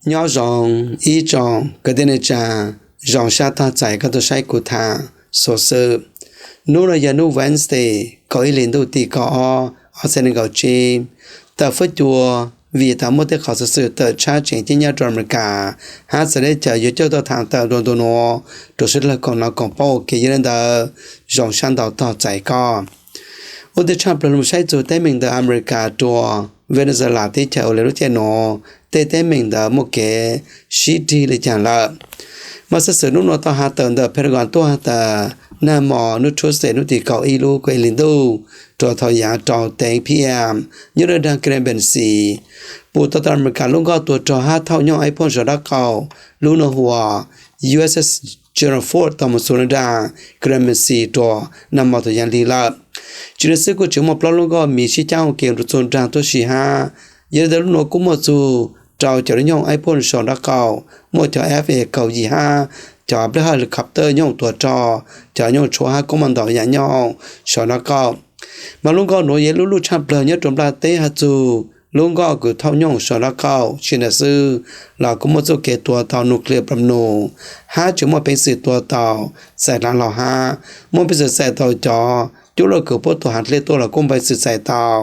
Nyob zoo ib tsoom kwv tij neej tsa, zoo sab tog txais koj tuaj saib kuv tham xuv xwm. Hnub no yog hnub Wednesday, kaum ib hlis ntuj tim kaum ob, ob txhiab nees nkaum tsib. Tawm fuab cua vim tas muaj tej qhov xuv xwm tawm tshab tseem ceeb nyob rau Amelikas hab txawv teb chaws yuav coj tuaj tham tawm ntu ntu nuav rua sawv dlawg koom nov koom paub ua ke. Yog le ntawd, zoo sab ntau tog txais koj. Ua ntej tshaj plawg los saib txug teeb meem ntawm Amelikas rua Venezuela teb chaws ua le lub caij nuav tej teeb meem ntawd muaj kev sib dig le caag lawm. Mas xuv xwm hnub nuav tau has tawm ntawm Pentagon tuaj has tas nag hmo hnub Tuesday hnub tim kaum ib lub kaum ib hlis ntuj rua thaum yaav rau teev P M nyob rua nraag Grand Bend Sea, pum tau tas Amelikas lub nkoj tuam rog hab thauj nyooj iPhone sau dab qaum lub nuav hu ua U S S Gerald Ford tau moog txug nraag Grand Bend Sea rua nag hmo thaum yaav hli lawm. Tsi le xwb kuj tseem muaj plaub lub nkoj Miv sib caab ua ke rua txug nraag tuab si hab. Yog le ntawd lub nuav kuj muaj txug rau caum lub nyooj iPhone sau dab qaum, muaj cov F A kaum yim hab cov Black Hawk helicopter nyooj tuam rog, cov nyooj tshuab hab kuj muaj ntau yaam nyooj sau dab qaum. Mas lub nkoj nuav yog lub luj tshaj plawg nyob rua nplaj teb has txug lub nkoj kws thauj nyooj sau dab qaum. Tsi ntawd xwb los kuj muaj txuj kev tua tau nuclear plam num hab tseem muaj peev xwm tua tau xais hlaav hlau hab muaj peev xwm xais tau cov cuaj luaj kws puab tua hav dlej tuaj los kuj muaj peev xwm xais tau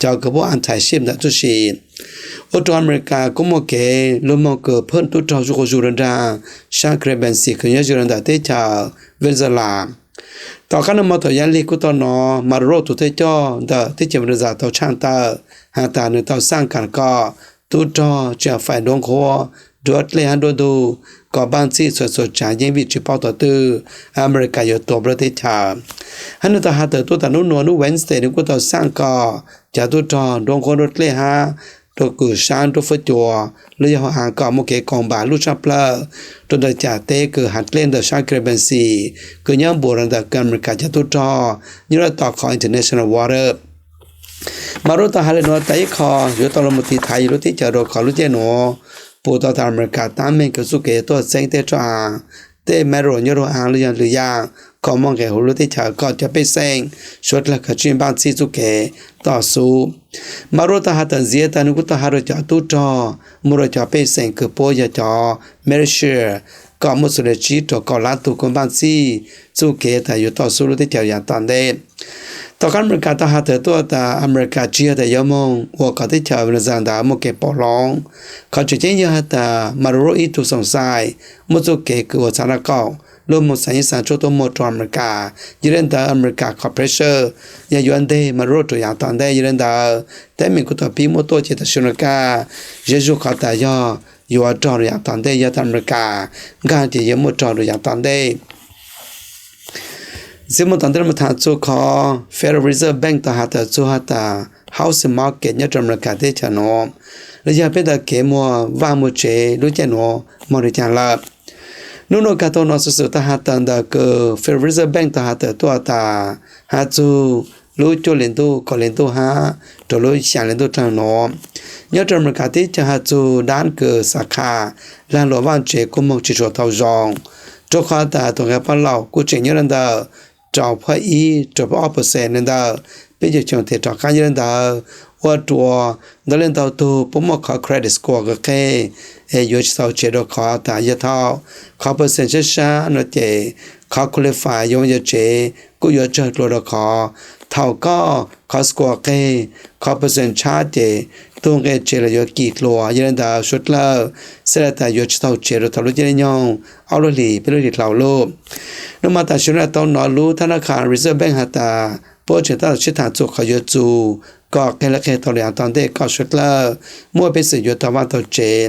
cov kws puab anti-ship ntawm txuj si. Ua rua Amelikas kuj muaj kev lug moog kws phwj tub rog zuj quas zug rua nraag saab Grand Bend Sea kws nyob ze rua ntawm teb chaws Venezuela. Tom qaab nag hmo thaum yaav hli kuj tau nov Maduro tug thawj coj ntawm teb chaws Venezuela tau tshaaj tawm has tas nwg tau xaaj kaam kom tub rog tsi faim nruab nqhuab, nruab dlej hab nruab ntug kom npaaj txhij txhua txhua tsaav yeej vim tsi paub thaum twg Amelikas yuav tua nplua teb chaws. Hab nwg tau has tawm tuaj tas nub nuav nub Wednesday nwg kuj tau xaaj kom cov tub rog nruab nqhuab nruab dlej hab nruab kws sab nruab fuab cua los yog hauv aav kom muaj kev koom npaam luj tshaj plawg rua ntawm cam teb kws hav dlej ntawm saab Grand Bend Sea kws nyob npuas rua ntawm kws Amelikas cov tub rog nyob rua tom qhov international water. Maduro tau has le nuav tas ib qho yuav tau lug moog tiv thaiv yug lub teb chaws rua qhov lub caij nuav pum tau tas Amelikas taab meeg kws txuj kev tuaj txeeb tej roj aav, tej mineral nyob rua aav los yog lwm yaam kom muaj nqe huv lub teb chaws kom cov pej xeem suav dlawg kov tsij npaaj txhij txuj kev toj xub. Maduro tau has tawm ntxiv tas nwg kuj tau has rua cov tub rog moog rua cov pej xeem kws puab yog cov militia kom muaj txug le tsib rua kaum lab tug kuj npaaj txhij txuj kev tas yuav toj xub lub teb chaws yav tom ntej. Tom qaab Amelikas tau has tawm tuaj tas Amelikas tsi yog tas yuav moog ua kom teb chaws Venezuela ntawd muaj kev pauv loo. Qhov tseem ceeb yog has tas Maduro ib tug xoom xais muaj txuj kev kws ua txhav dab qaum, lug moog xaav yeeb xaav tshuaj tuaj muag rua Amelikas. Yog le ntawd Amelikas qhov pressure yog yuav nteg Maduro rua yav tom ntej. Yog le ntawd teeb meem kuj tau pib muaj tuaj ces tam sim nuav kaj ziab zug qhov tas yog yuav rog rua yav tom ntej, yog tas Amelikas nkaag ces yuav muaj rog rua yav tom ntej. Ntxiv moog tom ntej lug moog tham txug qhov Federal Reserve Bank tau has tawm txug has tas housing market nyob rua Amelikas teb chaws nuav los yog peb ntawm kev muag vaj muag tsev lub caij nuav moog le caag lawm. Nub nuav kag tau nov xuv xwm tau has tawm ntawm kws Federal Reserve Bank tau has tawm tuaj tas has txug lub cuaj hli ntuj, kaum hli ntuj hab rua lub xyaa hli ntuj dlaag nuav, nyob rua Amelikas teb chaws has txug daab kws xav qha laag luas vaaj tsev kuj moog tsi tshua tau zoo, rua qhov tas tug nqe paj laum kuj tseem nyob le ntawm rau phuaj ib rua phuaj ob percent le ntawm peb caug xyoo tes rov qaab. Yog le ntawd ua rua ntau le ntau tug puab muaj qhov credit score kws qeg es yuav tsi tau tsev rua qhov tas yog thaum qhov percent sab sab no ces qhov qualify yuav yuav tsev kuj yuav tsawg dlua rua qhov thaum koj qhov score qeg, qhov percent tshab ces tug nqe tsev los yuav kim dlua. Yog le ntawd suav dlawg xaav le tas yuav tsi tau tsev rua thaum lub caij nyoog ob lub hlis peb lub hlis dlhau lug. Nub mas tam sim nuav tau nov lub thab nab qha Reserve Bank has tas puab tseem tab tom sib tham txug qhov yuav txus kom qeg le qeg tau le yav tom ntej kom suav dlawg muaj peev xwm yuav tau vaaj tau tsev.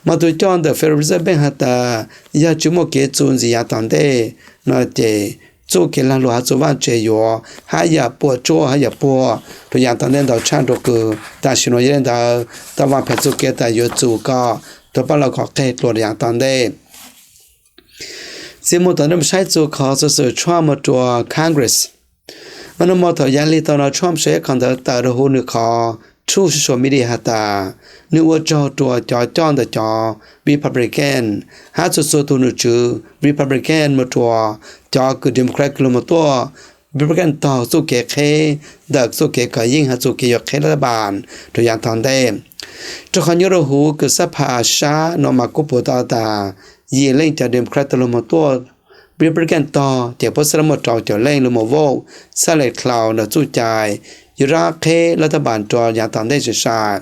Mas tug coj ntawm Federal Reserve Bank has tas yog tsi muaj kev txus ntxiv yav tom ntej no ces txuj kev laag luas has txug vaaj tsev yuav hab yam puam tsuaj hab yam puag rua yav tom ntej ntau tshaj rua kws tam sim nuav. Yog le ntawd tau vaaj phem txuj kev tas yuav txus kom tug paj laum kom qeg dlua rua yav tom ntej. Ntxiv moog tom ntej moog saib txug qhov xuv xwm Trump moog rua Congress. Mas nub nuav thaum yaav hli tau nov Trump sau ib qho ntawv tawm rua huv nwg qhov social media has tas nwg ua tsaug rua cov coj ntawm cov Republican hab txhua txhua tug nom tswv Republican moog rua cov kws Democrat kws lug moog tuaj. Republican taug txuj kev qheb ntawm txuj kev kov yeej hab txuj kev yuav qheb lab lab npas rua yav tom ntej. Rau qhov nyob rau huv kws xab phas sab no mas kuj pum tau tas yim leej cov Democrat tau lug moog tuaj, Republican tog ces puab xaav le muaj rau caum leej lug moog vote txhaj le dlhau ntawm txuj cai yuav rov qheb lab thab npas rua yaav tom ntej sai sai.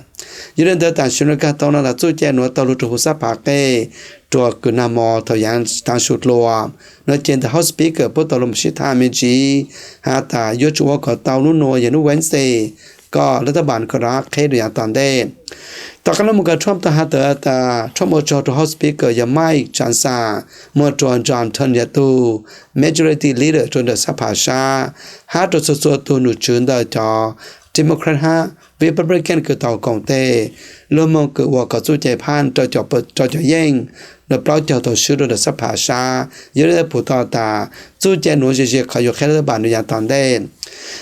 Yog le ntawd tam sim nuav kag tau no tas txuj cai nuav tau lug rua huv xab phas qej rua kws nag mo thaum yaav taav su dlua no ces ntawm House Speaker puab tau lug moog sib tham me ntsis has tas yuav tsum ua kom tau nub nuav yog nub Wednesday kom lab thab npas ko rov qheb rua yaav tom ntej. Tom qaab nuav moog kag Trump tau has tas Trump ua tsaug rua House Speaker yog Mike Johnson, moog rua John Thune yog tug Majority Leader rua ntawm xab phas sab, hab rua txhua txhua tug nom tswv ntawm cov Democrat hab Republican kws tau koom teg lug moog kws ua kom txuj cai phaj rau cov yeej, nws plaub caug tau swb rua ntawm xab phas sab. Yog le ntawd pum tau tas txuj cai nuav ze ze qhov yuav qheb lab thab npas rua yaav tom ntej.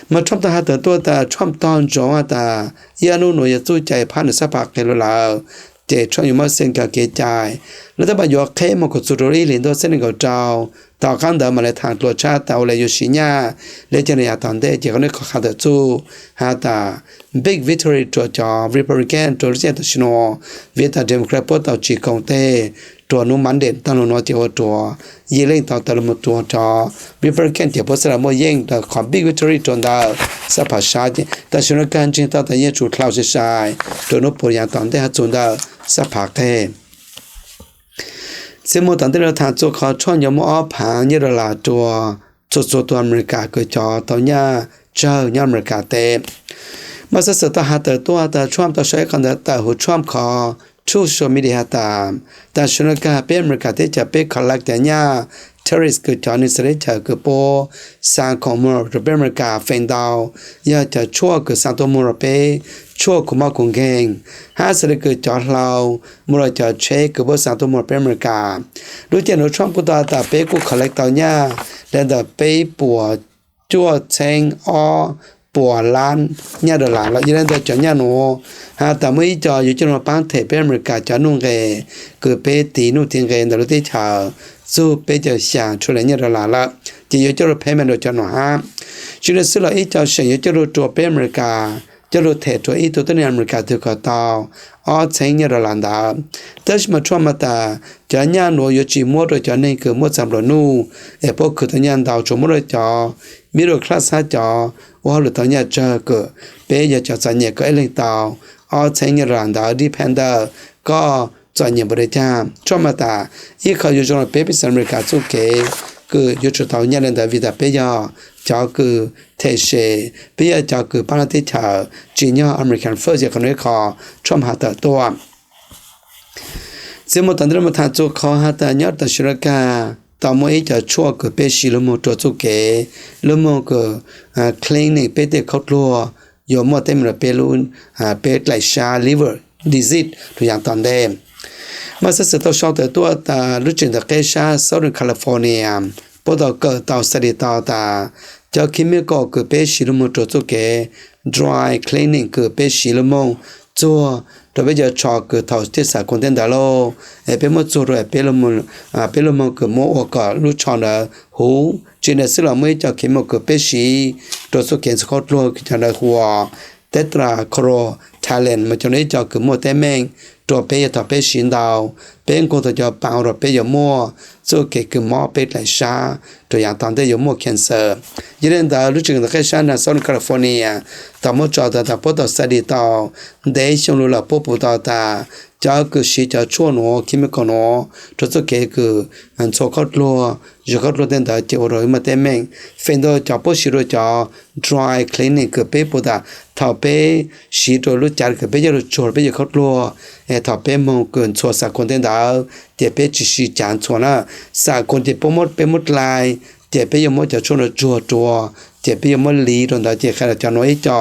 Mas Trump tau has tas tuaj tas Trump tog ntsoov has tas ib ob nub nuav yog txuj cai phaj nws xab phas qeg lug lawm, ces Trump yuav muab xeem kag kev cai lab thab npas yuav qheb moog kuas txug rua ib hlis ntuj xab neeg nkaum rau. Tom qaab ntawd mam le tham dlua tshaj tas ua le yuav siv nyaj le caag le yaav tom ntej. Ces qhov nuav qhov qha tawm txuj has tas big victory rua cov Republican rua lub caij tam sim nuav, vim tas Democrat puab tau tsi koom teg rua nub Monday taag lug nuav ces ua rua yim leej tau tawm lug moog rua cov Republican ces puab xaav le muaj yeej rua qhov big victory rua ntawm xab phas sab. Tam sim nuav kag ntseeg tau tas yeej tsum dlhau sai sai rua nub puv yaav tom ntej hab txug ntawm xab phas qeg. Txij moog tom ntej lug tham txug qhov Trump yuav muab ob phaav nyaj dollar rua txhua txhua tug Amelikas kws cov tau nyaj tsawg nyob Amelikas teb. Mas xov xwm tau has tawm tuaj tas Trump tau sau ib qho ntawv tawm huv Trump qhov social media has tas tam sim nuav kag peb Amelikas teb chaws peb collect cov nyaj tariff kws cov neeg txawv teb chaws kws puab xaa khoom muag rua peb Amelikas feem ntau yog cov tshuaj kws xaa tuaj muag rua peb, tshuaj kws mob kws nkeeg, hab xws le kws cov hlau, muaj rua cov tsheb kws puab xaa tuaj muag rua peb Amelikas. Lub caij nuav Trump kuj tau has tas peb kuj collect tau nyaj le ntawm peb puas cuaj txheeb ob puas lab nyaj dollar lawm. Yog le ntawd cov nyaj nuav has tas muaj ib co yuav coj lug paab them peb Amelikas cov nuj nqes kws peb tiv nuj tiv nqes ntawm lub teb chaws txug peb caug xyaa trillion nyaj dollar lawm, ces yuav coj lug payment rua cov nuav hab. Tsi le xwb los ib co seem yuav coj lug rua peb Amelikas, coj lug them rua ib tug tuab neeg Amelikas twg kom tau ob txheeb nyaj dollar ntawd. Tab sis mas Trump has tas cov nyaj nuav yuav tsi muab rua cov neeg kws muaj txag nplua nuj es puab khwv tau nyaj ntau, tsuas muab rua cov middle class hab cov ua hauj lwm tau nyaj tsawg kws peb yog cov txom nyem kom ib leeg tau ob txheeb nyaj dollar ntawd depend ntawm koj txom nyem npaum le caag. Trump has tas ib qho yuav zoo rua peb peb xeem Amelikas txuj kev kws yuav tsum tau nyaj le ntawd vim tas peb yog cov kws them se, peb yog cov kws paab lub teb chaws tsim nyog American first, yog qhov nuav ib qho Trump has tawm tuaj. Txij moog tom ntej lug moog tham txug qhov has tas nyob tam sim nuav kag tau muaj ib co tshuaj kws peb siv lug moog rua txuj kev lug moog kws cleaning peb tej khaub dluag yuav muaj teeb meem rua peb lub, peb dlaim sab liver disease rua yaav tom ntej. Mas xov xwm tau sau tawm tuaj tas lub tseem ntawm qeb sab Southern California puab tau kawm tau study tau tas cov chemical kws peb siv lug moog rua txuj kev dry cleaning kws peb siv lug moog txuag rua peb cov tsho kws thaum tej xav koom tej ntawd lauj, es peb muab txuag rua peb lub moog kws muab ua kom lub tsho ntawd huv. Tsi le xwb los muaj ib co chemical kws peb siv rua txuj kev ntxhua khaub dluag kws cov ntawd hu ua tetrachlorotoluene, mas cov nuav ib co kws muaj teeb meem rua peb yog thaum peb siv ntau, peb nqug tau cov paav ua rua peb yuav muaj txuj kev kws mob peb dlaim sab rua yaav tom ntej yuav muaj cancer. Yog le ntawd lub tseem ntawm qeb sab nraag Southern California tau muab tso tas tas puab tau study tau ntev xyoo lug lawm puab pum tau tas cov kws siv cov tshuaj nuav chemical nuav rua txuj kev kws ntxhua khaub dluag, zug khaub dluag tej ntawd ces ua rua muaj teeb meem. Feem ntau cov puab siv rua cov dry cleaning kws peb pum tas thaum peb siv rua lub cav kws peb coj lug tsuag peb yawg khaub dluag, es thaum peb moog kws ntxhua xav koom tej ntawd ces peb tsi siv cav ntxhua na. Xav koom ces puab muab, peb muab dlai, ces peb yuav muab cov tshuaj nuav tsuag rua, ces peb yuav muab liv rua ntawd ces qha tas cov nuav ib co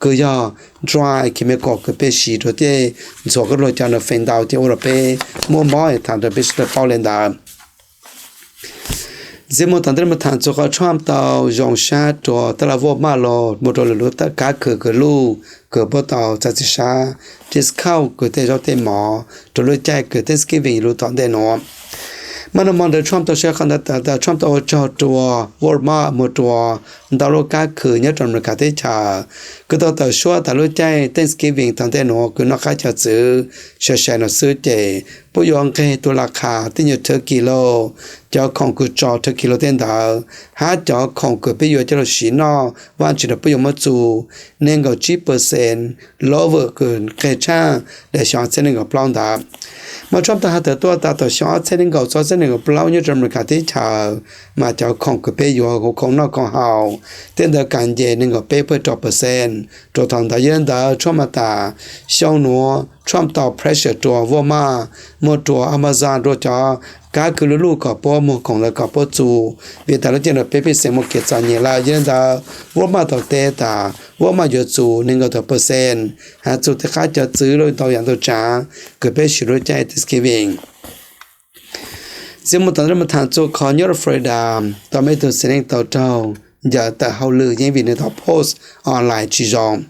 kws yog dry chemical kws peb siv rua tej ntxhua khaub dluag cov nuav feem ntau ces ua rua peb muaj mob es thaum ntawd peb sib tau paub le ntawd. Txij moog tom ntej lug moog tham txug qhov Trump tau zoo sab rua taj laj Walmart los mus rua lwm lub kab khwv kws luj kws puab tau txav txim sab discount kws tej zaub tej mov rua lub caij kws Thanksgiving lug tom ntej nuav. Mas nag hmo ntawd Trump tau sau qhov ntawd tas Trump tau ua tsaug rua Walmart muag rua ntau lub kab khw nyob rua Amelikas teb chaws, kws tau tawm suab tas lub caij Thanksgiving thaum ntej nuav kws noj qab cov txwv sai sai no xwb ces puab yuav nqeg tus la qha tej nyuag turkey lauj, cov khoom kws tso turkey lauj tej ntawd, hab cov khoom kws peb yuav coj lug siv noj vaaj tsi nuav puab yuav muab txug neeg nkaum tsib percent lower kws nqeg tshaaj le xyoo ob txhiab neeg nkaum plaub ntawd. Mas Trump tau has tawm tuaj tas thaum xyoo ob txhiab neeg nkaum txog txhiab neeg nkaum plaub nyob rua Amelikas teb chaws, mas cov khoom kws peb yuav hu khoom noj khoom haus tej ntawd kav nce neeg nkaum peb puj rau percent rua thaum ntawd. Yog le ntawd Trump has tas xyoo nuav Trump tau pressure rua Walmart, muag rua Amazon, rua cov kab khw luj luj kom puab muag khoom ntawd kom puab txug, vim tas lub caij nuav peb pej xeem muaj kev txom nyem lawm. Yog le ntawd Walmart tau teb tas Walmart yuav txug neeg nkaum tawm percent, has txug tej qab cov txwv lub ntau yaam ntau tsaav kws peb siv lub caij Thanksgiving. Txij muaj tom ntej lug moog thaam txug qhov nyob rua Florida, tau muaj ib tug txiv neej tau raug ncaws tawm hauj lwm yeej vim nwg tau post online tsi zoo.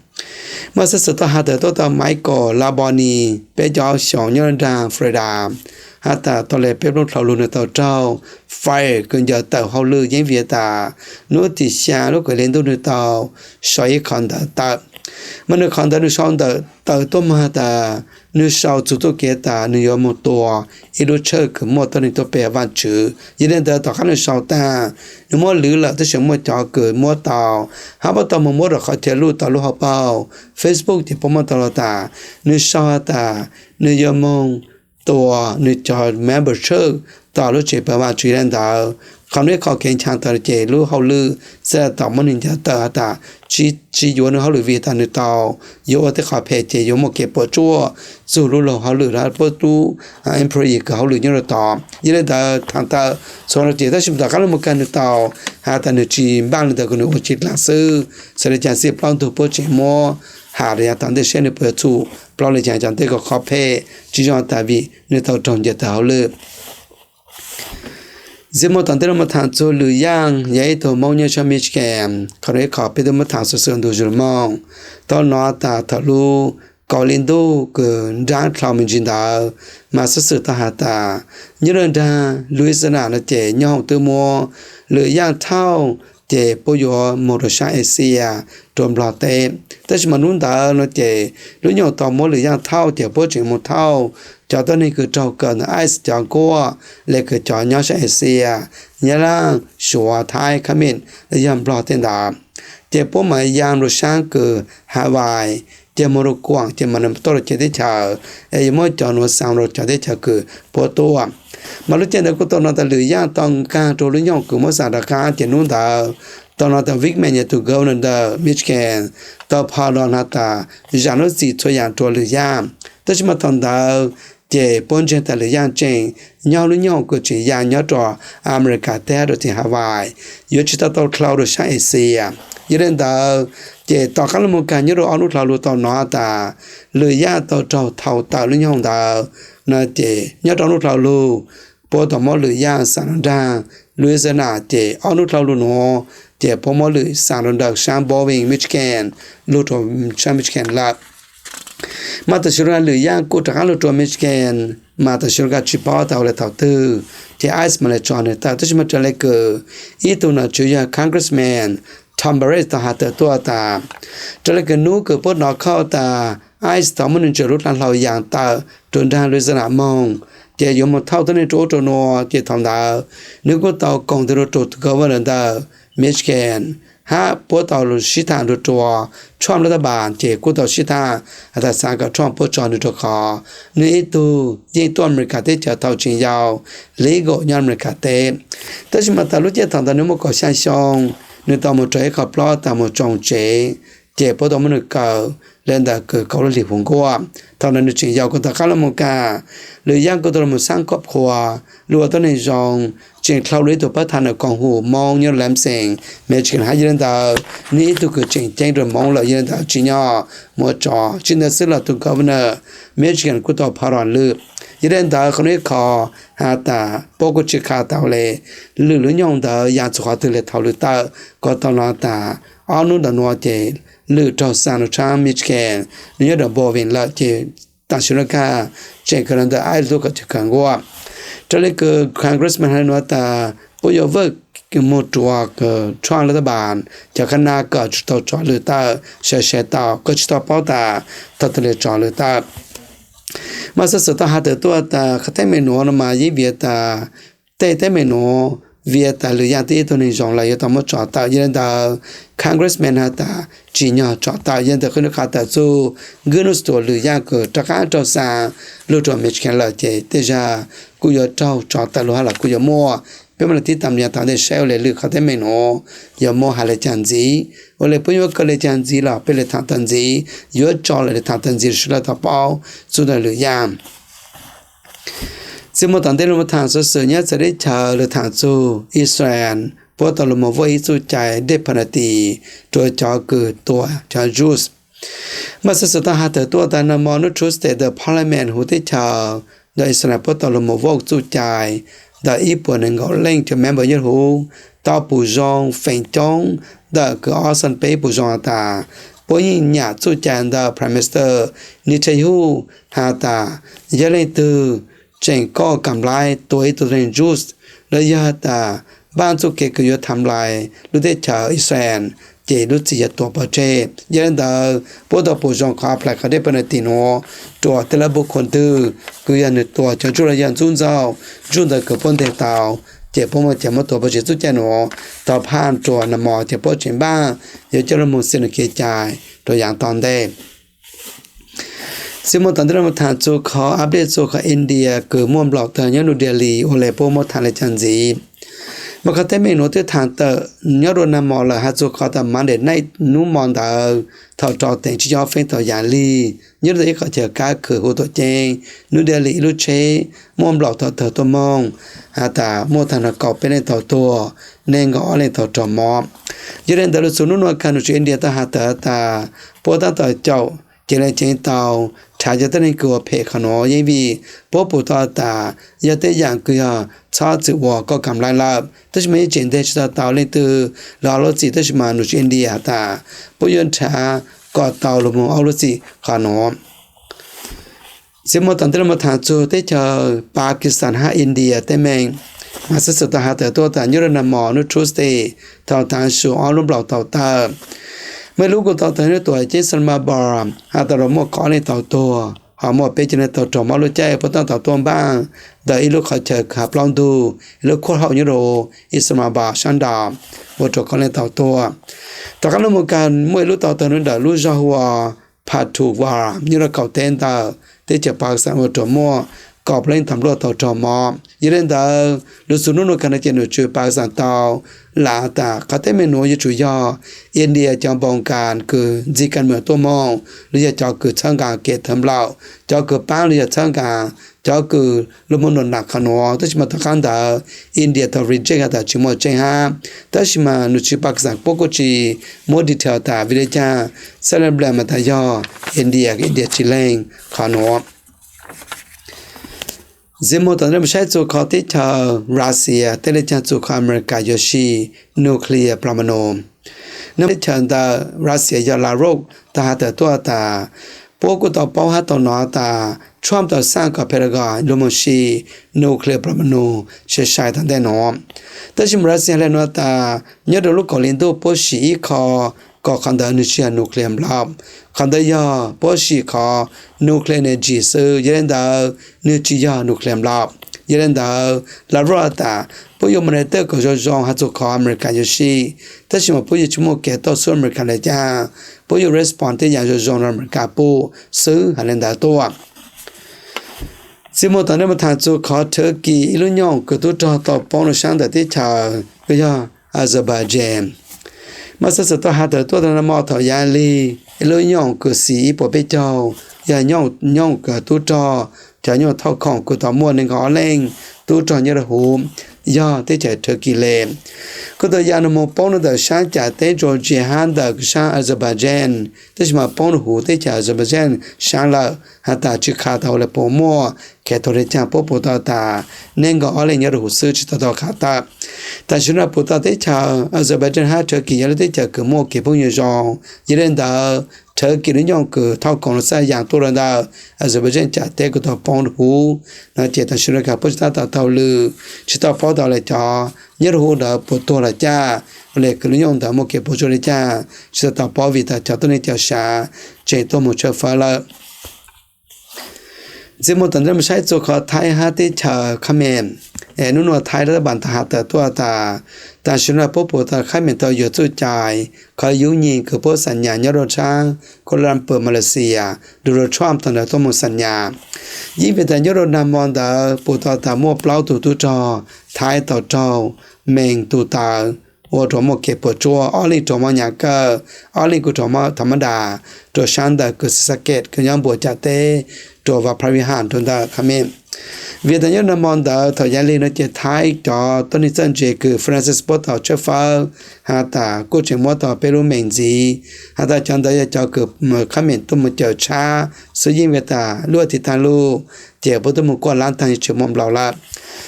Mas xov xwm tau has tawm tuaj tas Michael Labonte peb caug ob xyoos nyob nraag Florida, has tas tau le peb lub dlhau lug nwg tau raug fire kws ncaws tawm hauj lwm yeej vim tas nub tim xyaa lub kaum hli ntuj nwg tau sau ib qhov ntawv tawm. Mas nwg qhov ntawv nwg sau ntawv tawm tuaj moog has tas nwg sau txug tuaj kev tas nwg yuav moog tua ib lub tshawj kws muaj tuab neeg tuab pe Vaajtswv. Yog le ntawd tom qaab nwg sau tas nwg muab lwv lawm tab sis muaj cov kws muab tau, hab puab tau moog muab rua qhov chaw luj tau lub hauv paug Facebook ces puab muab tau lug tas nwg sau has tas nwg yuav moog tua nwg cov member tshawj tom lub tsev pe Vaajtswv. Yog le ntawd qhov nuav ib qhov kev nchaag tawm ces lub hauj lwm xaav le tom muab nwg ncaws tawm has tas tsi yuav nwg hauj lwm vim tas nwg tau yuav ua tej qhov phem ces yuav muaj kev puam tsuaj txug lub luag hauj lwm hab puab tub employee kws hauj lwm nyob rua tod. Yog le ntawd thaam tawm txhua lug ces tab sis tom qaab lug moog kag nwg tau has tas nwg tsi npaaj le ntawd kws nwg ua tsi dlaag xwb. Xaav le caag xij plaub ntug puab tseem muab has le yav tom ntej seb nwg puas yuav txhum plaub le caag cov ntej kom qhov phem tsi zoo tas vim nwg tau raug ncaws tawm hauj lwm. Txij muaj tom ntej lug moog thaam txug Lwm Yaaj yog ib tug Moob nyob sab Michigan, qhov nuav ib qhov peb tub muab thaam xov xwm ntu zus lug moog. Tau nov tas thaum lub kaum hli ntuj kws nraab dlhau me ntsis ntawd, mas xov xwm tau has tas nyob rua nraag Louisiana no ces nyoob hoom twb muab Lwm Yaaj thauj ces puab yuav moog rua saab Asia rua Nplog teb. Tab sis mas nub ntawd no ces lub nyoob hoom tau muab Lwm Yaaj thauj ces puab tseem moog thauj cov tuab neeg kws raug kaw ntawm ice cov nkuaj le kws cov nyob saab Asia, Nyab Laaj, Suav, Thaib, Khab Mej, yog Nplog tej ntawd. Ces puab mam yaa rua saab kws Hawaii, ces moog rua kuam ces mam tuaj rua cov teb chaws, es yuav muab cov nuav xaa rua cov teb chaws kws puab tuaj. Mas lub caij ntawd kuj tau nov tas Lwm Yaaj tau nkaag rua lub nyoob hoom kws muab xaa rov qaab ces nub ntawd tau nov tas Vickman yog tug governor ntawm Michigan tau pardon has tas zaam lub txim txhua yaam rua Lwm Yaaj. Tab sis mas thaum ntawd ces puab ntseeg tas Lwm Yaaj tseem nyob lub nyoob hoom kws tseem yaa nyob rua Amelikas teb hab rua tim Hawaii, yuav tsi tau tau dlhau rua saab Asia. Yog le ntawd ces tom qaab lug moog kag nyob rua ob nub dlhau lug tau nov tas Lwm Yaaj tau raug thauj tawm lub nyoob hoom ntawd no ces nyob rua ob nub dlhau lug puab tau muab Lwm Yaaj xaa rua nraag Louisiana ces ob nub dlhau lug nuav ces puab muab Lwm xaa rua nraag saab Bowling, Michigan, lug rua saab Michigan lawm. Mas tam sim nuav Lwm Yaaj kuj rov qaab lug rua Michigan, mas tam sim nuav kag tsi paub tas ua le thaum twg ces ice mam le tso nwg tawm. Tab sis mas raws le kws ib tug nom tswv yog Congressman Tom Barrett tau has tawm tuaj tas raws le kws nub kws puab nov khauj tas ice tau muab nwg ntsaws lub dlaab dlhau yaa tawm rua nraag Louisiana moog, ces yuav moog thauj tuab neeg rua ub rua nuav ces thaum ntawd nwg kuj tau koom ntawm rua rua governor ntawm Michigan, hab puab tau sib thaam rua rua Trump lub tab npas ces kuj tau sib thaam has tas xaav kom Trump puab tso nwg rua qhov nwg ib tug yeej tuaj Amelikas teb chaws thaum tseem yau legal nyob Amelikas teb. Tab sis mas tas lub caij thaum ntawd nwg muaj kaum xyaa xyoo, nwg tau moog rua ib qho plaub tas moog tsoo tsev, ces puab tau muab nwg kaw le ntawm kws kaum lub hlis huv nkuaj. Thaum ntawd nwg tseem yau kuj tau qaab lug moog kag, Lwm Yaaj kuj tau lug moog xaab koob qhua, lug ua tuab neeg zoo, tseem dlhau lug ib tug pab thaam nws koom hum Moob nyob Lansing, Michigan hab. Yog le ntawd nwg ib tug kws tseem ceeb rua Moob lawm, yog le ntawd tsim nyog muab tso. Tsi ntawd xwb los tug governor Michigan kuj tau pardon Lwm. Yog le ntawd qhov nuav ib qho has tas puab kuj tsi qha tau le Lwm lub nyoob hoom ntawd yaa txug qhov twg le thauj Lwm tawm, kuj tau nov tas ob nub ntawm nuav ces Lwm raug xaa rua saab Michigan, nwg nyob rua Bowling lawm ces tam sim nuav kag tseem kawg ntawm ice lub kawm chaw kawm nkuaj. Raws li kws Congressman has nuav tas puab yuav vwj moog rua kws Trump lawv tab npas cov qhab nab kom tsi tau tso lwm tawm, sawv sawv tau koj tsi tau paub tas thaus tug le tso lwm tawm. Mas xov xwm tau has tawm tuaj tas qhov teeb meem nuav no mas yeej vim tas tej teeb meem nuav vim tas lwm yaam twb ib tug neeg zoo lawm yuav tau muab tso tawm, yog le ntawd Congressman has tas tsim nyog tso tawm, yog le ntawd qhov nuav qha tawm txug Guy Newsom lwm yaam kws rov qab raug xa lug rua Michigan lawm ces tej zag kuj yuav raug tso tawm lug hab los kuj yuav muaj. Peb mam le tib tam nyav tom ntej saib ua le lwm qhov teeb meem nuav yuav muab has le caag ntxiv, ua le puab yuav kaw le caag ntxiv los peb le thaam tawm ntxiv, yuav tso lawm le thaam tawm ntxiv sawv daws tau paub txug ntawm lwm yaam. Txij muaj tom ntej lug moog thaam xov xwm nyob txawv teb chaws lug thaam txug Israel puab tau lug moog vaaj ib txuj cai death penalty rua cov kws tua cov Jews. Mas xov xwm tau has tawm tuaj tas nag mo nub Tuesday ntawm Parliament huv teb chaws ntawm Israel puab tau lug moog vaaj txuj cai ntawm ib puas neeg nkaum leej cov member nyob huv tau pum zoo feem coob ntawm kws ob xab peb pum zoo has tas puab yeej nyam txuj cai ntawm Prime Minister Netanyahu has tas yog leej twg tseem koj kam nplai tua ib tug neeg Jews, los yog has tas npaaj txuj kev kws yuav tham nplai lub teb chaws Israel, ces lub txim yog tua pov tseg. Yog le ntawd puab tau pum zoo qhov apply qhov death penalty nuav rua tej lab npuj khua ntwg kws yog nwg tua cov Jews los yog ntxub ntxaug Jews ntawd kws puab nteg tau, ces puab muaj cai muab tua pov tseg. Txuj cai nuav tau phaj rua nag mo ces puab tseem npaaj yuav coj lug moog xia nwg kev cai rua yaav tom ntej. Txij muaj tom ntej lug moog thaam txug qhov update txug qhov India kws muaj nplaum tawg nyob New Delhi ua le puab muab thaam le caag ntxiv. Mas qhov teeb meem nuav twb thaam tawm nyob rua nag mo lawm has txug qhov tas Monday night nub mo ntawd thaum rau teev tsib caug ob feeb thaum yaam lig nyob rua ib qhov chaw kab khw huv tuam ceeb New Delhi ib lub tsheb muaj nplaum thaum tawg tuaj moog has tas muaj taag nrho kaum peb leej tau tuag, neeg nkaum ob leej tau raug mob. Yog le ntawd lug txug nub nuav kag num tswv India tau has tawm tas puab taab tom caum ceev leej ceev tau rhav cov tuab neeg kws ua phem qhov nuav yeej vim puab pum tau tas yog tej yaam kws yog txhob txwm ua koj kam nplai lawm, tab sis mas yeej tseem nteg tsi tau tau leej twg lug ob lub txim, tab sis mas num tswv India has tas puab yuav nrhav kom tau lug moog ob lub txim qhov nuav. Txij muaj tom ntej lug moog thaam txug teb chaws Pakistan hab India teeb meem, mas xov xwm tau has tawm tuaj tas nyob rua nag mo nub Tuesday thaum taav su ob lub nplaum tau tawg, muaj ib lub kuj tau tawg nyob tuam ceeb Islamabad has tas lug muaj kaum ob leej tau tuag, ho muaj peb caug leej tau raug mob. Lub caij puab taab tom tuaj npaaj ntawm ib lub qhov chaw kws has plaub ntug ib lub courthouse nyob rua Islamabad saab nraud ua rua kaum leej tau tuag. Tom qaab lub moog kag muaj ib lub tau tawg nyob ntawm lub zog hu ua Peshawar nyob rua kaum teb ntawm teb chaws Pakistan ua rua muaj kaum plaub leej tau npluaj tau raug mob. Yog le ntawd lug txug nub nuav kag no ces num tswv Pakistan tau lam tas qhov teeb meem nuav yuav tsum yog India cov npoo kas kws ntxig kas mem tuaj moog, los yog cov kws txhawb nqaa kev thawb nplaum, cov kws paab los yog txhawb nqaa cov kws lug moog nuam nam qhov nuav. Tab sis mas tom qaab ntawd India tau reject has tas tsi muaj tseeb hab, tab sis mas num tswv Pakistan puab kuj tsi muab detail tas vim le caag, xab le nplawm mas tas yog India, India tsi leeg qhov nuav. Txij muaj tom ntej lug moog saib txug qhov teb chaws Russia teb le caag txug qhov America yuav sij nuclear plamano. Nub teb chaws ntawm Russia yog Lavrov tau has tawm tuaj tas puab kuj tau paub hab tau nov tas Trump tau xaj kom Pentagon lug moog sij nuclear plamano sai sai tom ntej nuav. Tab sis mas Russia has le nuav tas nyob rua lub kaum hli ntuj puab sim ib qho kom qhov ntawd nwg tsi yog nuclear nplaum, qhov ntawd yog puab sim qhov nuclear energy xwb, yog le ntawd nwg tsi yog nuclear nplaum. Yog le ntawd Lavrov tas puab yuav monitor kom zoo zoo has txug qhov America yuav sij, tab sis mas puab yuav tsi muaj kev tuaj xub America le caag, puab yuav respond tej yaam zoo zoo rua America puj xwb has le ntawd tuaj. Txij muaj tom ntej moog thaam txug qhov Turkey ib lub nyooj kws tub rog tau poob rua saab ntawm teb chaws kws yog Azerbaijan. Mas xov xwm tau has tawm tuaj tas nag mo thaum yav lig ib lub nyooj kws xis ib puas peb caug yog nyooj kws tub rog, cov nyooj thauj khoom kws tau muaj neeg nkaum ob leej tub rog nyob rua huv yog teb chaws Turkey le. Kuj tau ya nug moog poob rua ntawm saab cav teb Georgia hab ntawm saab Azerbaijan, tab sis mas poob rua huv teb chaws Azerbaijan saab lawm has tas tsi qha tau le puas muaj kev tuag le caag, puab pum tau tas neeg nkaum ob leej nyob rua huv xwb tsi tau tau qha tawm. Tam sim no puv tau teb chaws Azerbaijan hab Turkey yog lub teb chaws kws muaj kev phooj ywg zoo, yog le ntawd Turkey lub nyooj kws thauj koom los xaj yaam tuaj rua ntawm Azerbaijan caam teb kuj tau poob rua huv no ces tam sim no kag puab tsi tab tom taug lwm, tsi tau paub tau le cov nyob rua huv ntawd puas tuag los cas, le kws lub nyooj ntawd muaj kev puas tsuaj le caag tsi tau tau paub vim tas cov tuab neeg cawm sav tseem tuaj moog tshawb fawb lawm. Ntxiv moog tom ntej moog saib txug qhov Thaib hab teb chaws Khamis. Es nub nua Thaib lub tab npa tau has tawm tuaj tas, tam sim no puab puv tau Khamis tau yuav txuj cai qhov yub nyim kws puab xam nyas nyob rua tshab Kuala Lumpur Malaysia, Donald Trump tau ntawd tuaj moog xam nyas. Yeej vim tas nyob rua nag mo ntawd puv tau tas muaj plaub tug tub rog Thaib tau raug mees tu taws ua rua muaj kev puas tsuaj, ob leeg raug mob nyam kawg, ob leeg kuj raug mob thav mab das rua sab ntawm kws Xaket kws nyob npuas caam teb rua Vaj Pha Vij Has rua ntawm Khamis. Vim tas nyob nag mo ntawd thaum yav lig no ces Thaib cov tuab neeg txawj ntse kws Francis puab tau tshawb fawb has tas kuj tseem muab tau peb lub mees ntxiv, has tas cov ntawd yog cov kws Khamis tuaj moog cawm tshab xwb, yeej vim tas lub a thiv taag lug ces puab tuaj moog kuaj lab taag tseem muaj nplaum lawm.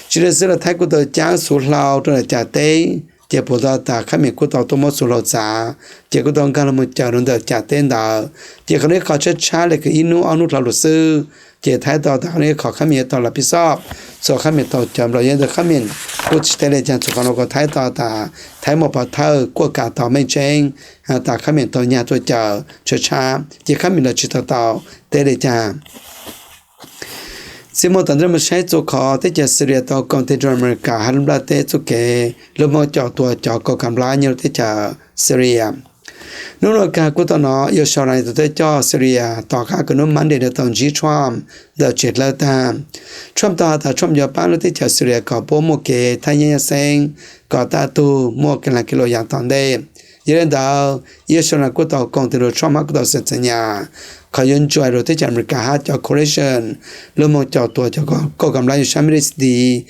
Tsi le xwb los Thaib kuj tau caab xuv hlau rua ntawm caam teb, ces puv tau tas Khamis kuj tau tuaj muab xuv hlau txav, ces kuj tau nkaag lug moog cawm rua ntawm caam teb ntawd. Ces qhov nuav ib qho tshab tshab le kws ib nub ob nub dlhau lug xwb, ces Thaib tau tas qhov nuav ib qho Khamis yuav tau los piv xob txug Khamis tau cawm nplaum. Yog ntawd Khamis kuj tsi teb le caag txug qhov nuav, kuas Thaib tau tas Thaib muaj pov thawj kuaj kam tau meej tseeb has tas Khamis tau nyag tuaj cawm tshab tshab, ces Khamis los tsi tau tau teb le caag. Ntxiv moog tom ntej moog saib txug qhov teb chaws Syria tau koom tes rua Amelikas hab lub nplaj teb txuj kev lug moog caum tua cov kaum kam nplab nyob rua teb chaws Syria. Nub nua kag kuj tau nov Yausav Raas tug thawj coj Syria tom qaab kws nub Monday nws tau ntsib Trump ntawm tsev dlawb taag. Trump tau has tas Trump yuav paab lub teb chaws Syria kom puab muaj kev thaj yeeb nyab xeeb, kom tau tug muaj kev laag kev luam yaam tom ntej. Yog le ntawd Yausav Raas kuj tau koom tes rua Trump hab kuj tau xam nyas qhov yuav ntsuam rua teb chaws Amelikas hab cov coalition lug moog caum tua cov kaum kam nplab nyob sab Middle East tid,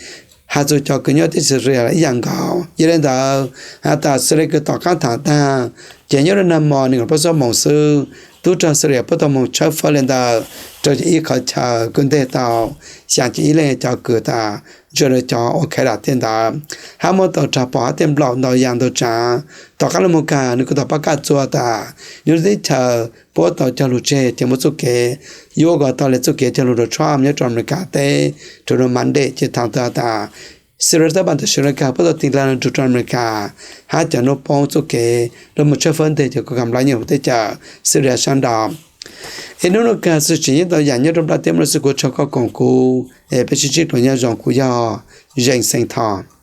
has txug cov kws nyob teb chaws Syria ib yaam nkaus. Yog le ntawd has tas Syria kws tom qaab thaam taag, ces nyob rua nag mo neeg nkaum plaub xuab moos xwb, tub rog Syria puab tau moog tshawb fawb le ntawm rua ib qhov chaw kws nteg tau xyaa caum ib leej cov kws tas ntsuam rua cov ua Qaeda tej ntawd, hab muab tau rag pom hab tej nplaum ntau yaam ntau tsaav. Tom qaab lug moog kag nwg kuj tau paab kaj txuas tas nwg lub teb chaws puab tau cog lug tseg ces muaj txuj kev yuav ua kom tau le txuj kev cog lug rua Trump nyob rua Amelikas teb rua nub Monday ces thaam tau tas Syria tab npa tam sim no kag puab tau tig lug rua Amelikas hab cov nub poob txuj kev lug moog tshawb fawb nteg cov kaum kam nplab nyob huv teb chaws Syria saab nrau. Es nub nua kag xwm tseem yeej tau yaam nyob rua nplaj teb, muaj lub sib kuv tshua koj koom kuv, es peb sib ntsib dlua nyob zoo, kuv yog Zeem Xeem Thos.